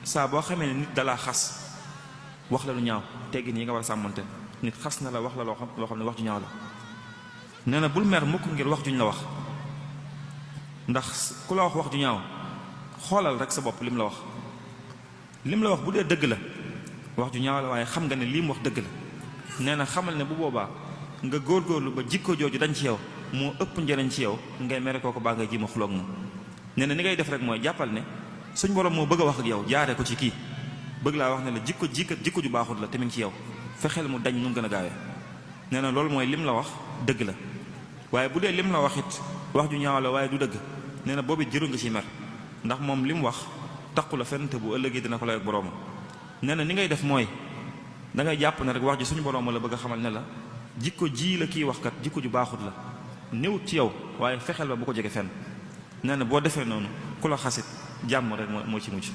saa boo xamee ne nit dalaa xas wax la lu ñaaw teggin yi nga war a sàmmante nit xas na la wax la loo xam ne wax ju ñaaw la nee na bul mer mukk ngir wax juñ la wax ndax ku la wax ju ñaaw xoolal rek sa bopp lim la wax bu dee dëgg la wax ju ñaaw la waaye xam nga ne lii mu wax dëgg la nee na xamal ne bu boobaa nga góorgóorlu ba jikko jooju dañ ci yow moo ëpp njëriñ ci yow ngay mere kooku baa ngay ji ma xuloog moom nee na ni ngay def rek mooy jàppal ne suñ borom moo bëgg a wax ak yow jaaree ko ci kii bëgg laa wax ne la jikko ju baaxut la te mi ngi ci yow fexeel mu dañ nu gën a gaawee nee na loolu mooy lim la wax dëgg la waaye bu dee lim la wax it wax ju ñaaw la waaye du dëgg nee na boobu jëru nga ci mer ndax moom lim wax taqu la fenn te bu ëllëgee dina ko lay ak boroomam nee na ni ngay def mooy da ngay jàpp ne rek wax ji suñu boroom la bëgg a xamal ne la jikko ji la kii wax kat jikko ju baaxut la néewut ci yow waaye fexeel ba bu ko jege fenn nee na boo defee noonu ku la xasit jàmm rek moo ci mujj